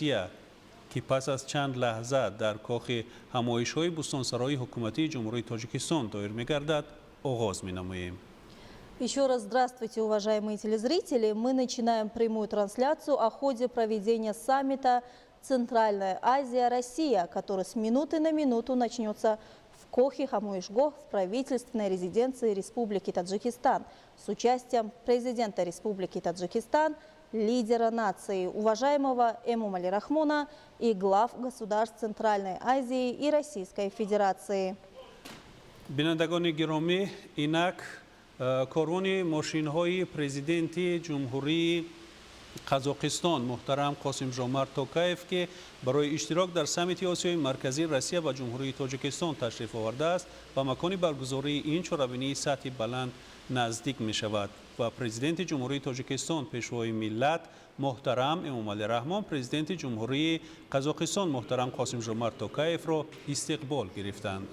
Россия, ки пас аз чанд лаҳза дар кохи ҳамоишҳои Бӯстонсарои ҳукуматии Ҷумҳурии Тоҷикистон доир мегардад, оғоз менамоем. Еще раз здравствуйте, уважаемые телезрители. Мы начинаем прямую трансляцию о ходе проведения саммита «Центральная Азия. Россия», который с минуты на минуту начнется в Кохи Ҳамоишгоҳ в правительственной резиденции Республики Таджикистан с участием президента Республики Таджикистан, лидера нации, уважаемого Эмомали Рахмона, и глав государств Центральной Азии и Российской Федерации. Бинандагони гиромӣ, инак корвони мошинҳои президенти Ҷумҳурии Қазоқистон муҳтарам Қосимжомарт Токаев, ки барои иштирок дар саммити Осиёи Марказӣ, Россия ва Ҷумҳурии Тоҷикистон ташриф овардааст, ба макони баргузории ин чорабинии сатҳи баланд наздик мешавад ва президенти Ҷумҳурии Тоҷикистон, пешвои миллат муҳтарам Эмомалӣ Раҳмон президенти Ҷумҳурии Қазоқистон муҳтарам Қосимжомарт Токаевро истиқбол гирифтанд.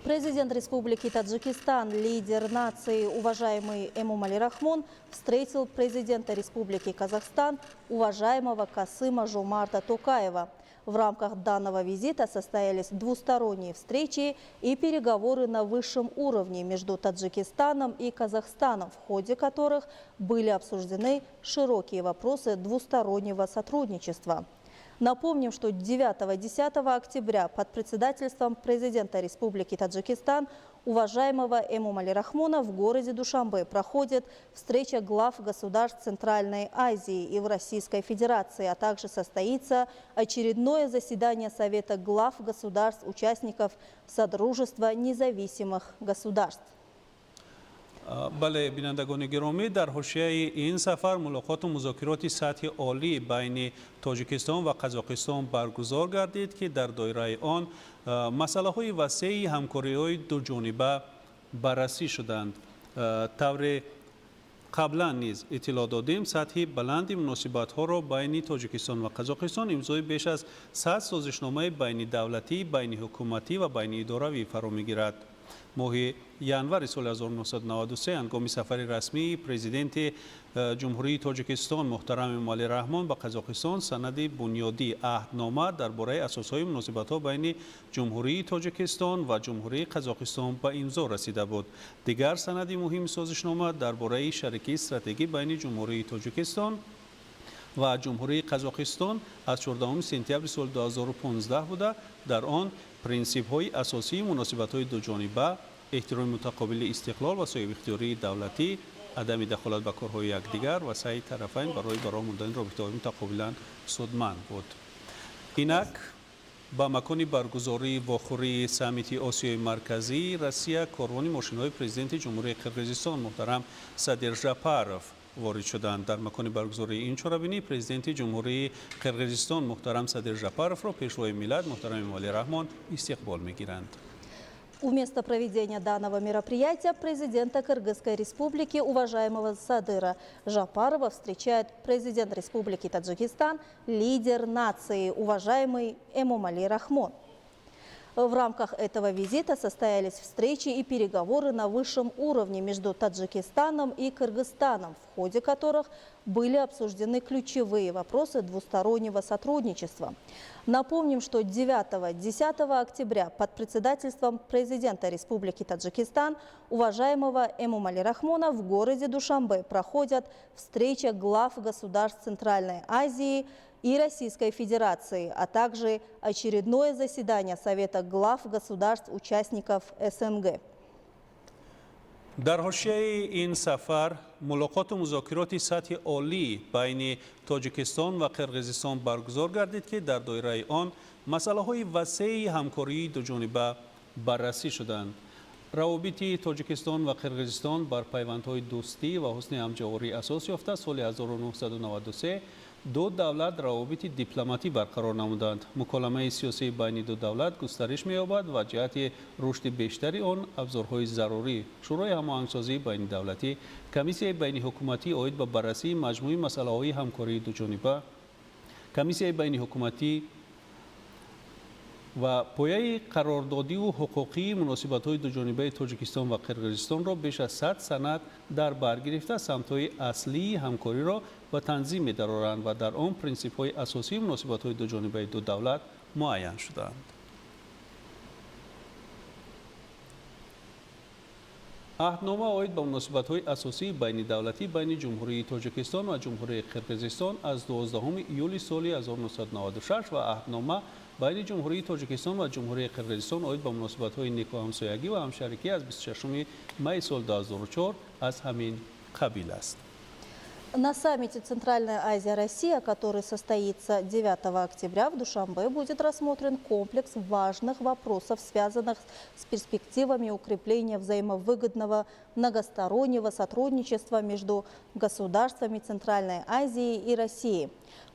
Президент Республики Таджикистан, лидер нации, уважаемый Эмомали Рахмон, встретил президента Республики Казахстан, уважаемого Касыма Жомарта Токаева. В рамках данного визита состоялись двусторонние встречи и переговоры на высшем уровне между Таджикистаном и Казахстаном, в ходе которых были обсуждены широкие вопросы двустороннего сотрудничества. Напомним, что 9-10 октября под председательством президента Республики Таджикистан, уважаемого Эмомали Рахмона, в городе Душанбе проходит встреча глав государств Центральной Азии и в Российской Федерации, а также состоится очередное заседание Совета глав государств-участников Содружества независимых государств. Бале, бинандагони гиромӣ, дар ҳошияи ин сафар мулоқоту музокироти сатҳи олӣ байни Тоҷикистон ва Қазоқистон баргузор гардид, ки дар доираи он масъалаҳои васеи ҳамкориҳои дуҷониба баррасӣ шуданд. Тавре қаблан низ иттилоъ додем, сатҳи баланди муносибатҳоро байни Тоҷикистон ва Қазоқистон имзои беш аз 100 созишномаи байнидавлатӣ, байниҳукуматӣ ва байниидоравӣ фаро мегирад. Моҳи январи соли 1993 ҳангоми сафари расмии президенти Ҷумҳурии Тоҷикистон муҳтарам Эмомалӣ Раҳмон ба Қазоқистон санади бунёдӣ, аҳднома дар бораи асосҳои муносибатҳо байни Ҷумҳурии Тоҷикистон ва Ҷумҳурии Қазоқистон ба имзо расида буд. Дигар санади муҳими созишнома дар бораи шарикии стратегӣ байни Ҷумҳурии Тоҷикистон ва Ҷумҳурии Қазоқистон аз 14 сентябри соли 2015 буда, дар он принсипҳои асосии муносибатҳои дуҷониба, эҳтироми мутақобили истиқлол ва соҳибихтиёрии давлатӣ, адами дахолат ба корҳои якдигар ва саъи тарафайн барои ба роҳ мондани робитаҳои мутақобилан судманд буд. Инак ба макони баргузории вохӯрии саммити Осиёи Марказӣ, Россия корвони мошинҳои президенти Ҷумҳурии Қирғизистон муҳтарам Садир Жапаров ворид шуданд. Дар макони баргузории ин чорабинӣ президенти Ҷумҳурии Қирғизистон муҳтарам Садир Жапаровро пешвои миллат муҳтарам Эмомалӣ Раҳмон истиқбол мегиранд. У места проведения данного мероприятия президента Кыргызской Республики, уважаемого Садыра Жапарова, встречает президент Республики Таджикистан, лидер нации, уважаемый Эмомали Рахмон. В рамках этого визита состоялись встречи и переговоры на высшем уровне между Таджикистаном и Кыргызстаном, в ходе которых были обсуждены ключевые вопросы двустороннего сотрудничества. Напомним, что 9-10 октября под председательством президента Республики Таджикистан, уважаемого Эмомали Рахмона, в городе Душанбе проходят встреча глав государств Центральной Азии и Российской Федерации, а также очередное заседание Совета глав государств-участников СНГ. Дар ҳошияи ин сафар мулоқоту музокироти сатҳи олӣ байни Тоҷикистон ва Қирғизистон баргузор гардид, ки дар доираи он масъалаҳои васеи ҳамкории дуҷониба баррасӣ шуданд. Равобити Тоҷикистон ва Қирғизистон бар пайвандҳои дӯстӣ ва ҳусни ҳамҷаворӣ асос ёфта, соли 1993 ду давлат равобити дипломатӣ барқарор намуданд. Муколамаи сиёсии байни ду давлат густариш меёбад ва ҷиҳати рушди бештари он абзорҳои зарурӣ, Шӯрои ҳамоҳангсозии байнидавлатӣ, Комиссияи байниҳукуматӣ оид ба баррасии маҷмӯи масъалаҳои ҳамкории дуҷониба, Комиссияи байниҳукуматӣ Ва пояи қарордодиву ҳуқуқии муносибатҳои дуҷонибаи Тоҷикистон ва Қирғизистонро беш аз 100 санад дар бар гирифта, самтҳои аслии ҳамкориро ба танзим медароранд ва дар он принсипҳои асосии муносибатҳои дуҷонибаи ду давлат муайян шудаанд. Аҳднома оид ба муносибатҳои асосии байнидавлатӣ байни Ҷумҳурии Тоҷикистон ва Ҷумҳурии Қирғизистон аз 12 июли соли 1996 ва аҳднома байни Ҷумҳурии Тоҷикистон ва Ҷумҳурии Қирғизистон оид ба муносибатҳои некуҳамсоягӣ ва ҳамшарикӣ аз 26 майи соли 2004 аз ҳамин қабил аст. На саммите Центральная Азия-Россия, который состоится 9 октября в Душанбе, будет рассмотрен комплекс важных вопросов, связанных с перспективами укрепления взаимовыгодного многостороннего сотрудничества между государствами Центральной Азии и России.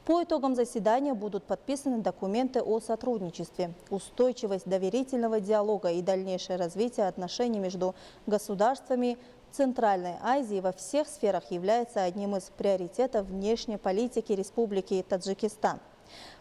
По итогам заседания будут подписаны документы о сотрудничестве. Устойчивость доверительного диалога и дальнейшее развитие отношений между государствами Центральной Азии во всех сферах является одним из приоритетов внешней политики Республики Таджикистан.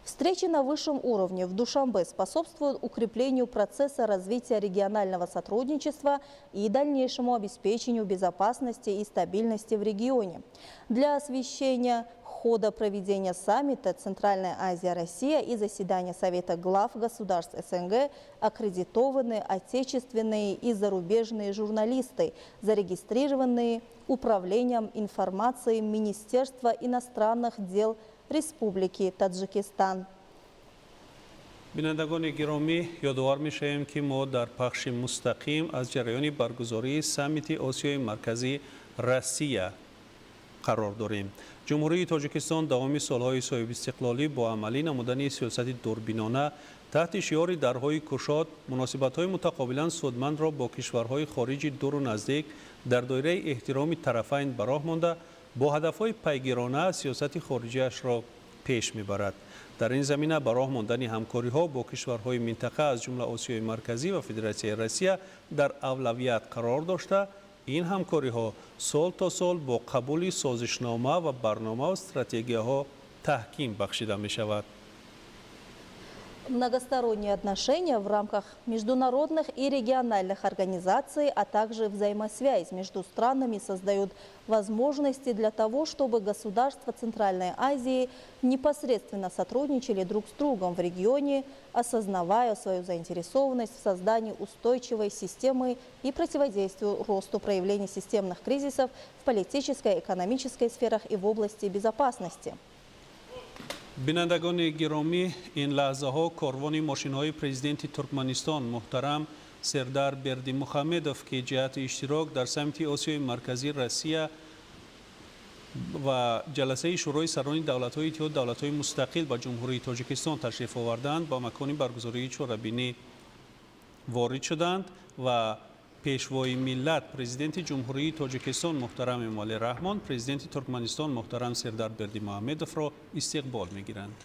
Встречи на высшем уровне в Душанбе способствуют укреплению процесса развития регионального сотрудничества и дальнейшему обеспечению безопасности и стабильности в регионе. Для освещения хода проведения саммита Центральная Азия-Россия и заседания Совета глав государств СНГ аккредитованы отечественные и зарубежные журналисты, зарегистрированные Управлением информации Министерства иностранных дел Республики Таджикистан. Бинандагони гиромӣ, ёдовар мешавем, ки мо дар пахши мустақим аз ҷараёни баргузории саммити Осиёи Марказӣ Россия қарор дорем. Ҷумҳурии Тоҷикистон давоми солҳои соҳибистиқлолӣ бо амалӣ намудани сиёсати дурбинона таҳти шиори дарҳои кушод муносибатҳои мутақобилан судмандро бо кишварҳои хориҷи дуру наздик дар доираи эҳтироми тарафайн ба роҳ монда, бо ҳадафҳои пайгирона сиёсати хориҷиашро пеш мебарад. Дар ин замина ба роҳ мондани ҳамкориҳо бо кишварҳои минтақа, аз ҷумла Осиёи Марказӣ ва Федератсияи Россия, дар авлавият қарор дошта, ин ҳамкориҳо сол то сол бо қабули созишнома ва барномаву стратегияҳо таҳким бахшида мешавад. Многосторонние отношения в рамках международных и региональных организаций, а также взаимосвязь между странами создают возможности для того, чтобы государства Центральной Азии непосредственно сотрудничали друг с другом в регионе, осознавая свою заинтересованность в создании устойчивой системы и противодействию росту проявлений системных кризисов в политической, экономической сферах и в области безопасности. Бинандагони гиромӣ, ин лаҳзаҳо корвони мошинҳои президенти Туркманистон муҳтарам Сердар Бердимухамедов, ки ҷиҳати иштирок дар саммити Осиёи Марказӣ Россия ва ҷаласаи Шӯрои сарони давлатҳои Иттиҳоди давлатҳои мустақил ба Ҷумҳурии Тоҷикистон ташриф оварданд, ба макони баргузории чорабинӣ ворид шуданд ва Пешвои миллат, Президенти Ҷумҳурии Тоҷикистон муҳтарам Эмомалӣ Раҳмон президенти Туркманистон муҳтарам Сердар Бердимуҳамедовро истиқбол мегиранд.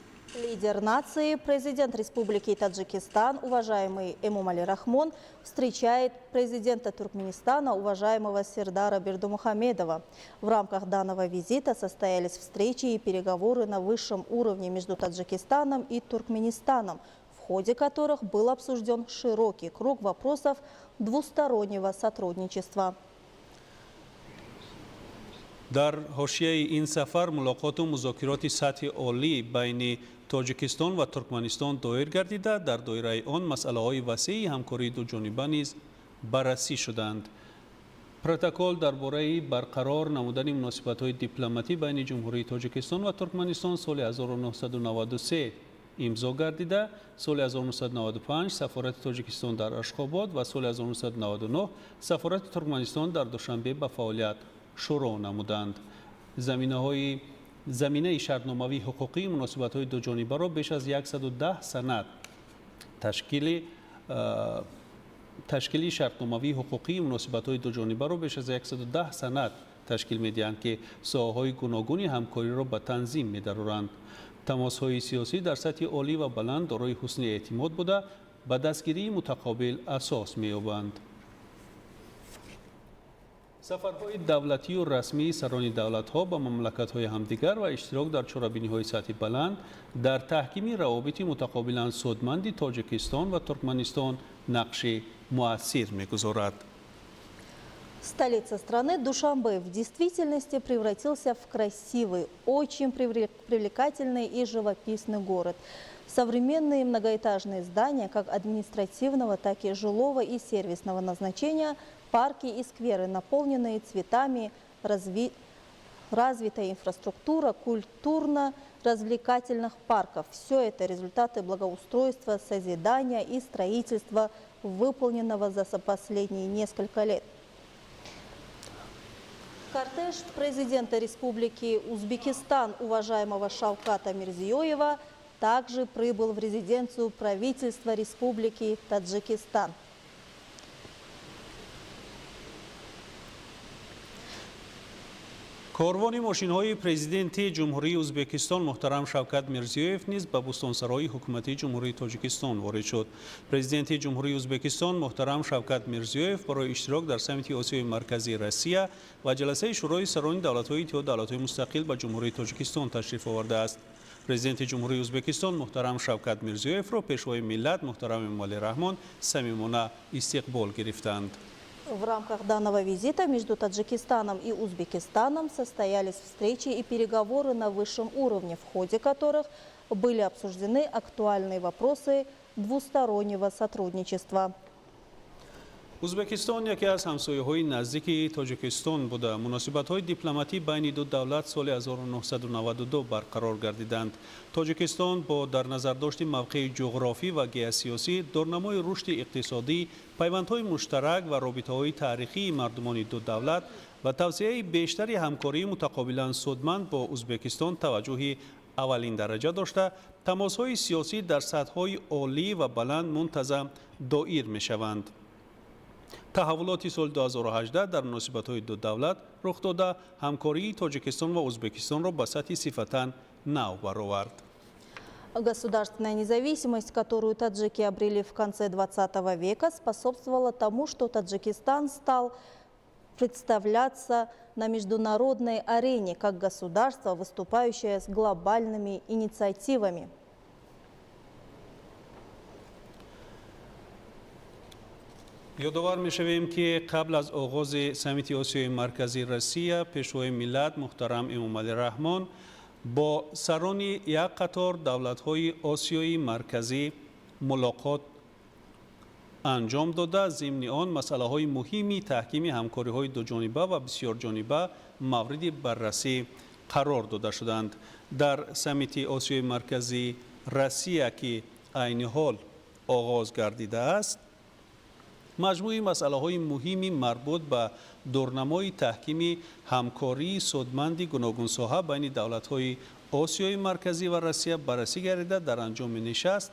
Лидер нации, президент Республики Таджикистан, уважаемый Эмомали Рахмон, встречает президента Туркменистана, уважаемого Сердара Бердымухамедова. В рамках данного визита состоялись встречи и переговоры на высшем уровне между Таджикистаном и Туркменистаном, в ходе которых был обсужден широкий круг вопросов двустороннего сотрудничества. Дар ҳошияи ин сафар мулоқоту музокироти сатҳи олӣ байни Тоҷикистон ва Туркманистон доир гардида, дар доираи он масъалаҳои васеи ҳамкории дуҷониба низ баррасӣ шуданд. Протокол дар бораи барқарор намудани муносибатҳои дипломатӣ байни Ҷумҳурии Тоҷикистон ва Туркманистон соли 1993 имзо гардида, соли 1995 сафорати Тоҷикистон дар Ашхобод ва соли 1999 сафорати Туркманистон дар Душанбе ба фаъолият шурӯъ намуданд. Заминаҳои заминаи шартномавии ҳуқуқии муносибатҳои дуҷонибаро беш аз 110 санад ташкили шартномавии ҳуқуқии муносибатҳои дуҷонибаро беш аз 110 санад ташкил медиҳанд, ки соҳаҳои гуногуни ҳамкориро ба танзим медароранд. Тамосҳои сиёсӣ дар сатҳи олӣ ва баланд дорои ҳусни эътимод буда, ба дастгирии мутақобил асос меёбанд. Сафарҳои давлатию расмии сарони давлатҳо ба мамлакатҳои ҳамдигар ва иштирок дар чорабиниҳои сатҳи баланд дар таҳкими равобити мутақобилан судманди Тоҷикистон ва Туркманистон нақши муассир мегузорад. Столица страны Душанбе в действительности превратился в красивый, очень привлекательный и живописный город. Современные многоэтажные здания как административного, так и жилого и сервисного назначения, парки и скверы, наполненные цветами, развитая инфраструктура культурно-развлекательных парков. Все это результаты благоустройства, созидания и строительства, выполненного за последние несколько лет. Кортеж президента Республики Узбекистан, уважаемого Шавката Мирзиёева, также прибыл в резиденцию правительства Республики Таджикистан. Корвони мошинҳои президенти Ҷумҳурии Ӯзбекистон муҳтарам Шавкат Мирзиёев низ ба бӯстонсарои ҳукумати Ҷумҳурии Тоҷикистон ворид шуд. Президенти Ҷумҳурии Ӯзбекистон муҳтарам Шавкат Мирзиёев барои иштирок дар саммити Осиёи Марказии Россия ва ҷаласаи Шӯрои сарони давлатҳои Иттиҳоди давлатҳои мустақил ба Ҷумҳурии Тоҷикистон ташриф овардааст. Президенти Ҷумҳурии Ӯзбекистон муҳтарам Шавкат Мирзиёевро Пешвои миллат муҳтарам Эмомалӣ Раҳмон самимона истиқбол гирифтанд. В рамках данного визита между Таджикистаном и Узбекистаном состоялись встречи и переговоры на высшем уровне, в ходе которых были обсуждены актуальные вопросы двустороннего сотрудничества. Ӯзбекистон яке аз ҳамсояҳои наздики Тоҷикистон буда, муносибатҳои дипломатӣ байни ду давлат соли 1992 барқарор гардиданд. Тоҷикистон бо дар назардошти мавқеи ҷуғрофӣ ва геосиёсӣ, дорнамои рушди иқтисодӣ, пайвандҳои муштарак ва робитаҳои таърихии мардумони ду давлат ва тавсеаи бештари ҳамкории мутақобилан судманд бо Ӯзбекистон таваҷҷӯҳи аввалин дараҷа дошта, тамосҳои сиёсӣ дар сатҳҳои олӣ ва баланд мунтазам доир мешаванд. Таҳаввулоти соли 2018 дар муносибатҳои ду давлат рух дода, ҳамкории Тоҷикистон ва Ӯзбекистонро ба сатҳи сифатан нав баровард. Государственная независимость, которую таджики обрели в конце 20 века, способствовала тому, что Таджикистан стал представляться на международной арене как государство, выступающее с глобальными инициативами. Ёдовар мешавем, ки қабл аз оғози саммити Осиёи Марказии Россия Пешвои миллат муҳтарам Эмомалӣ Раҳмон бо сарони як қатор давлатҳои Осиёи Марказӣ мулоқот анҷом дода, зимни он масъалаҳои муҳими таҳкими ҳамкориҳои дуҷониба ва бисёрҷониба мавриди баррасӣ қарор дода шуданд. Дар саммити Осиёи Марказии Россия, ки айни ҳол оғоз гардидааст, маҷмӯи масъалаҳои муҳими марбут ба дурнамои таҳкими ҳамкории судманди гуногунсоҳа байни давлатҳои Осиёи Марказӣ ва Россия баррасӣ гардида, дар анҷоми нишаст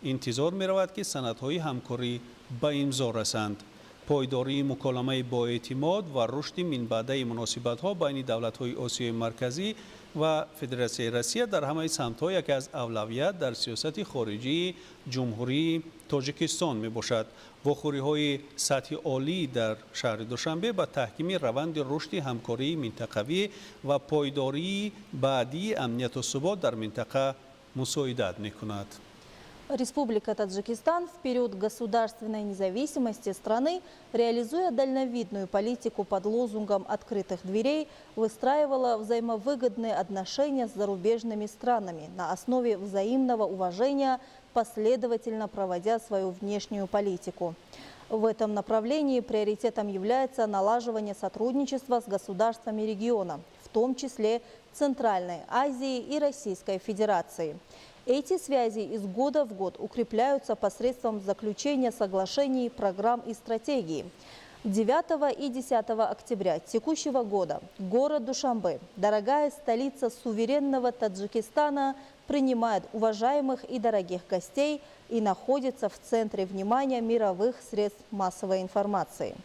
интизор меравад, ки санадҳои ҳамкорӣ ба имзо расанд. Пойдории муколамаи боэътимод ва рушди минбаъдаи муносибатҳо байни давлатҳои Осиёи Марказӣ ва Федератсияи Россия дар ҳамаи самтҳо яке аз авлавият дар сиёсати хориҷии Ҷумҳурии Тоҷикистон мебошад. Вохӯриҳои сатҳи олӣ дар шаҳри Душанбе ба таҳкими раванди рушди ҳамкории минтақавӣ ва пойдории баъдии амнияту субот дар минтақа мусоидат мекунад. Республика Таджикистан в период государственной независимости страны, реализуя дальновидную политику под лозунгом открытых дверей, выстраивала взаимовыгодные отношения с зарубежными странами на основе взаимного уважения, последовательно проводя свою внешнюю политику. В этом направлении приоритетом является налаживание сотрудничества с государствами региона, в том числе Центральной Азии и Российской Федерации. Эти связи из года в год укрепляются посредством заключения соглашений, программ и стратегий. 9 и 10 октября текущего года город Душанбе, дорогая столица суверенного Таджикистана, принимает уважаемых и дорогих гостей и находится в центре внимания мировых средств массовой информации.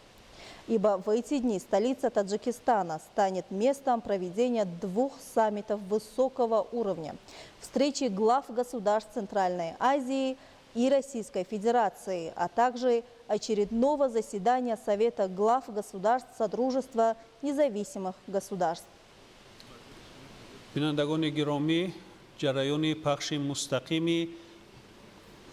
Ибо в эти дни столица Таджикистана станет местом проведения двух саммитов высокого уровня. Встречи глав государств Центральной Азии и Российской Федерации, а также очередного заседания Совета глав государств Содружества независимых государств. Бинандагони гиромӣ, ҷараёни пахши мустақими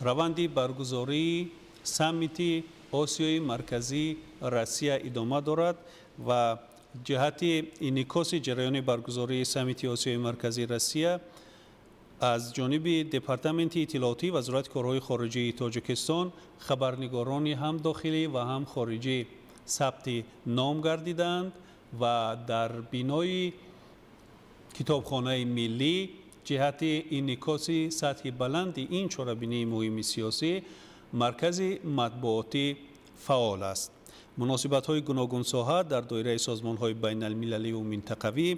раванди баргузории саммити Осиёи Марказӣ Россия идома дорад ва ҷиҳати инъикоси ҷараёни баргузории саммити Осиёи Марказӣ Россия аз ҷониби Департаменти иттилоотӣ Вазорати корҳои хориҷии Тоҷикистон хабарнигорони ҳам дохилӣ ва ҳам хориҷӣ сабти ном гардидаанд ва дар бинои Китобхонаи миллӣ ҷиҳати инъикоси сатҳи баланди ин чорабинии муҳими сиёсӣ маркази матбуотӣ фаъол аст. Муносибатҳои гуногунсоҳа дар доираи созмонҳои байналмилаливу минтақавӣ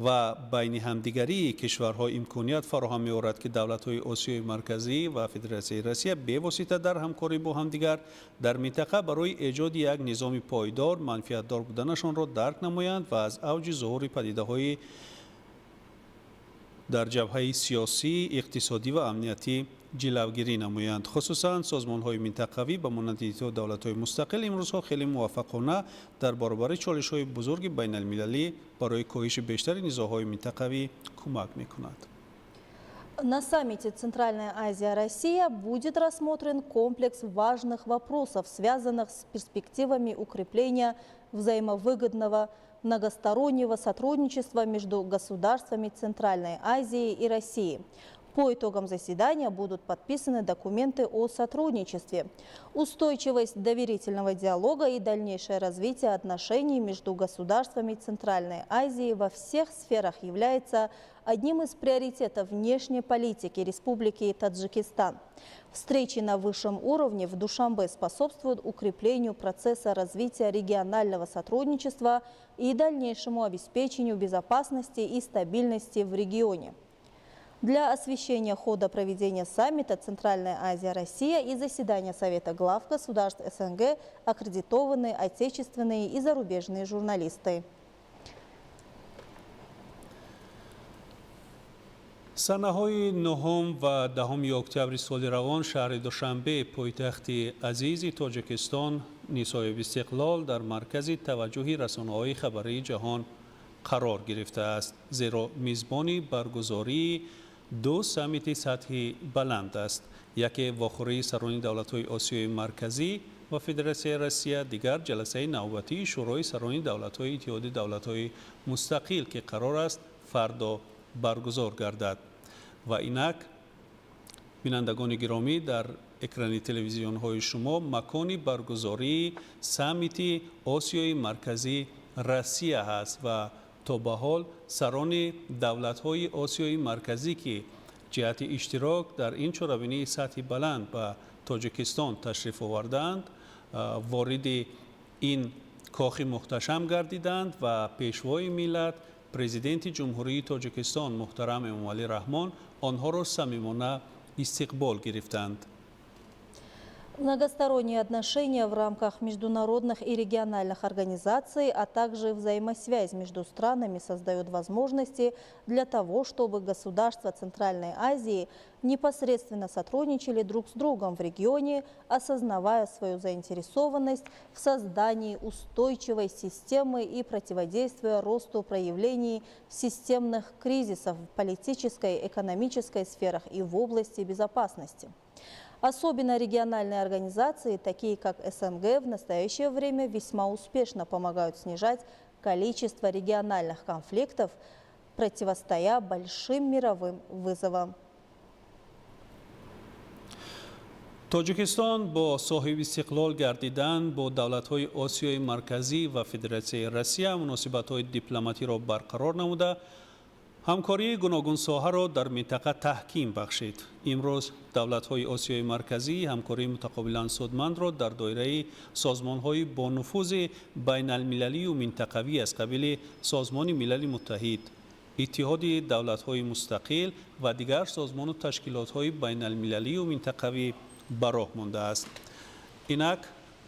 ва байни ҳамдигарии кишварҳо имконият фароҳам меорад, ки давлатҳои Осиёи Марказӣ ва Федератсияи Россия бевосита дар ҳамкорӣ бо ҳамдигар дар минтақа барои эҷоди як низоми пойдор манфиатдор буданашонро дарк намоянд ва аз авҷи зуҳури падидаҳои дар ҷабҳаи сиёсӣ, иқтисодӣ ва амниятӣ ҷилавгирӣ намоянд. Хусусан созмонҳои минтақавӣ ба монанди Иттиҳоди давлатҳои мустақил имрӯзҳо хеле муваффақона дар баробари чолишҳои бузурги байналмилалӣ барои коҳиши бештари низоъҳои минтақавӣ кӯмак мекунад. На саммите Центральная Азия-Россия будет рассмотрен комплекс важных вопросов, связанных с перспективами укрепления взаимовыгодного многостороннего сотрудничества между государствами Центральной Азии и России. По итогам заседания будут подписаны документы о сотрудничестве. Устойчивость доверительного диалога и дальнейшее развитие отношений между государствами Центральной Азии во всех сферах является одним из приоритетов внешней политики Республики Таджикистан. Встречи на высшем уровне в Душанбе способствуют укреплению процесса развития регионального сотрудничества и дальнейшему обеспечению безопасности и стабильности в регионе. Для освещения хода проведения саммита Центральная Азия-Россия и заседания Совета глав государств СНГ аккредитованы отечественные и зарубежные журналисты. Санаҳои 9 ва 10 октябри соли равон шаҳри Душанбе, пойтахти азизи Тоҷикистон, соҳиби истиқлол, дар маркази таваҷҷӯҳи расонаҳои хабарии ҷаҳон қарор гирифтааст, зеро мизбони баргузории ду саммити сатҳи баланд аст. Яке вохӯрии сарони давлатҳои Осиёи Марказӣ ва Федератсияи Россия, дигар ҷаласаи навбатии Шӯрои сарони давлатҳои Иттиҳоди давлатҳои мустақил, ки қарор аст фардо баргузор гардад. Ва инак, бинандагони гиромӣ, дар экрани телевизионҳои шумо макони баргузории саммити Осиёи Марказӣ Россия ҳаст ва то ба ҳол сарони давлатҳои Осиёи Марказӣ, ки ҷиҳати иштирок дар ин чорабинии сатҳи баланд ба Тоҷикистон ташриф овардаанд, вориди ин кохи муҳташам гардиданд ва Пешвои миллат, Президенти Ҷумҳурии Тоҷикистон муҳтарам Эмомалӣ Раҳмон онҳоро самимона истиқбол гирифтанд. Многосторонние отношения в рамках международных и региональных организаций, а также взаимосвязь между странами создают возможности для того, чтобы государства Центральной Азии непосредственно сотрудничали друг с другом в регионе, осознавая свою заинтересованность в создании устойчивой системы и противодействуя росту проявлений системных кризисов в политической, экономической сферах и в области безопасности. Особенно региональные организации, такие как СНГ, в настоящее время весьма успешно помогают снижать количество региональных конфликтов, противостоя большим мировым вызовам. Тоҷикистон бо соҳиби истиқлол гардидан бо давлатҳои Осиёи Марказӣ ва Федератсияи Россия муносибатҳои дипломатиро барқарор намуда, ҳамкории гуногунсоҳаро дар минтақа таҳким бахшид. Имрӯз давлатҳои Осиёи Марказӣ ҳамкории мутақобилан судмандро дар доираи созмонҳои бонуфузи байналмилалию минтақавӣ аз қабили Созмони Милали Муттаҳид, Иттиҳоди давлатҳои мустақил ва дигар созмону ташкилотҳои байналмилалию минтақавӣ ба роҳ мондааст. Инак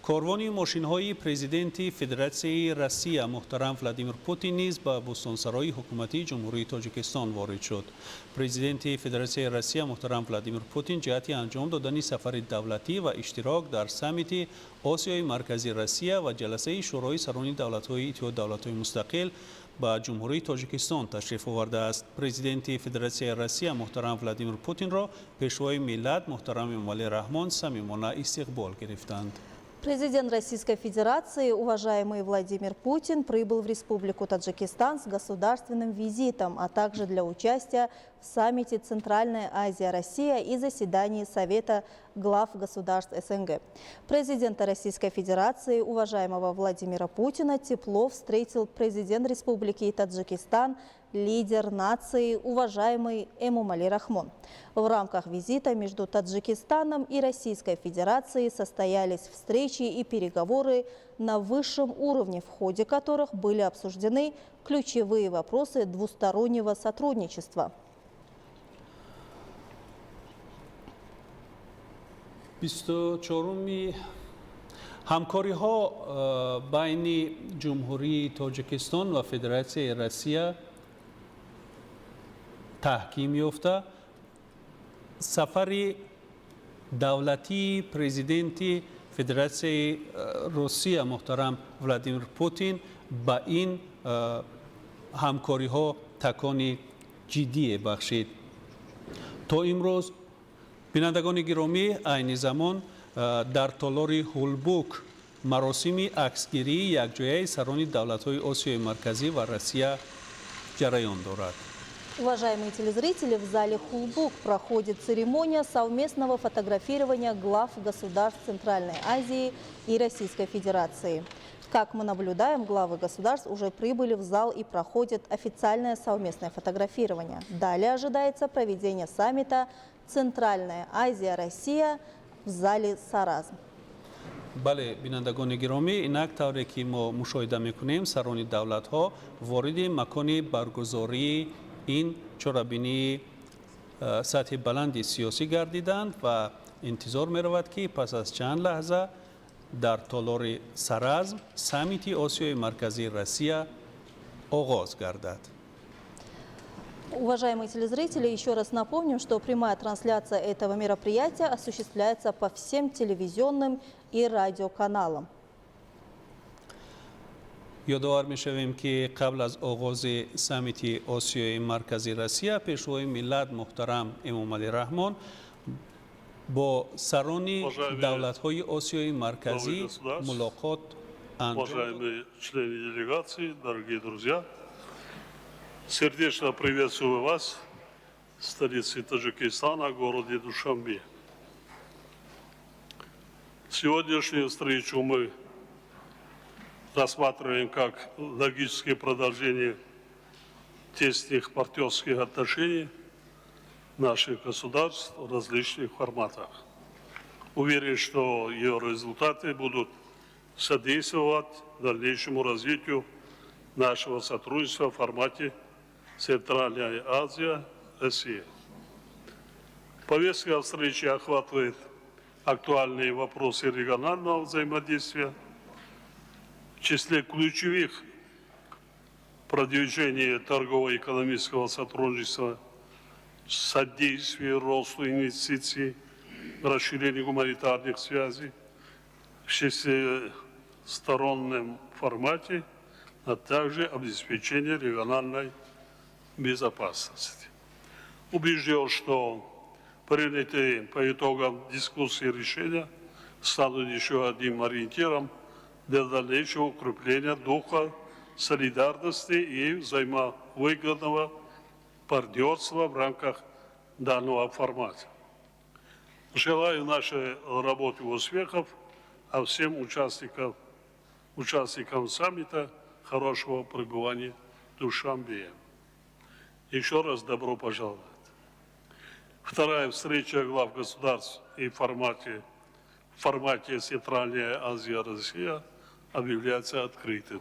Корвони мошинҳои президенти Федератсияи Россия муҳтарам Владимир Путин низ ба Бӯстонсарои ҳукуматии Ҷумҳурии Тоҷикистон ворид шуд. Президенти Федератсияи Россия муҳтарам Владимир Путин ҷиҳати анҷом додани сафари давлатӣ ва иштирок дар саммити Осиёи Марказии Россия ва ҷаласаи Шӯрои сарони давлатҳои Иттиҳоди давлатҳои мустақил ба Ҷумҳурии Тоҷикистон ташриф овардааст. Президенти Федератсияи Россия муҳтарам Владимир Путинро Пешвои миллат муҳтарам Эмомалӣ Раҳмон самимона истиқбол гирифтанд. Президент Российской Федерации, уважаемый Владимир Путин, прибыл в Республику Таджикистан с государственным визитом, а также для участия в саммите Центральная Азия-Россия и заседании Совета глав государств СНГ. Президента Российской Федерации, уважаемого Владимира Путина, тепло встретил президент Республики Таджикистан, лидер нации, уважаемый Эмомали Рахмон. В рамках визита между Таджикистаном и Российской Федерацией состоялись встречи и переговоры на высшем уровне, в ходе которых были обсуждены ключевые вопросы двустороннего сотрудничества. 24-уми ҳамкориҳо байни Ҷумҳурии Тоҷикистон ва Федератсияи Россия таҳким ёфта, сафари давлатии президенти Федератсияи Русия муҳтарам Владимир Путин ба ин ҳамкориҳо такони ҷиддие бахшид. То имрӯз, бинандагони гиромӣ, айни замон дар толори Ҳулбук маросими аксгирии якҷояи сарони давлатҳои Осиёи Марказӣ ва Россия ҷараён дорад. Уважаемые телезрители, в зале Хулбук проходит церемония совместного фотографирования глав государств Центральной Азии и Российской Федерации. Как мы наблюдаем, главы государств уже прибыли в зал и проходит официальное совместное фотографирование. Далее ожидается проведение саммита «Центральная Азия-Россия» в зале Саразм. Бале, бинандагони гиромӣ, инак тавре ки мо мушоҳида мекунем, сарони давлатҳо вориди макони баргузории ин чорабинии сатҳи баланди сиёсӣ гардиданд ва интизор меравад, ки пас аз чанд лаҳза дар толори Саразм саммити Осиёи Марказии Россия оғоз гардад. Уважаемые телезрители, еще раз напомним, что прямая трансляция этого мероприятия осуществляется по всем телевизионным и радиоканалам. Ёдовар мешавем, ки қабл аз оғози саммити Осиёи Маркази Россия Пешвои миллат муҳтарам Эмомалӣ Раҳмон бо сарони давлатҳои Осиёи Марказӣ мулоқот анҷом. Уважаемые члены делегации, дорогие друзья, сердечно приветствую вас в столице Таджикистана, городе Душанбе. Сегодняшнюю встречу мы рассматриваем как логическое продолжение тесных партнерских отношений наших государств в различных форматах. Уверен, что ее результаты будут содействовать дальнейшему развитию нашего сотрудничества в формате Центральная Азия, Россия. Повестка встречи охватывает актуальные вопросы регионального взаимодействия, в числе ключевых продвижение торгово-экономического сотрудничества, содействие росту инвестиций, расширение гуманитарных связей в шестистороннем формате, а также обеспечение региональной безопасности. Убежден, что принятые по итогам дискуссии решения станут еще одним ориентиром для дальнейшего укрепления духа солидарности и взаимовыгодного партнерства в рамках данного формата. Желаю нашей работе успехов, а всем участникам саммита хорошего пребывания в Душанбе. Еще раз добро пожаловать. Вторая встреча глав государств и в формате Центральная Азия-Россия объявляется открытым.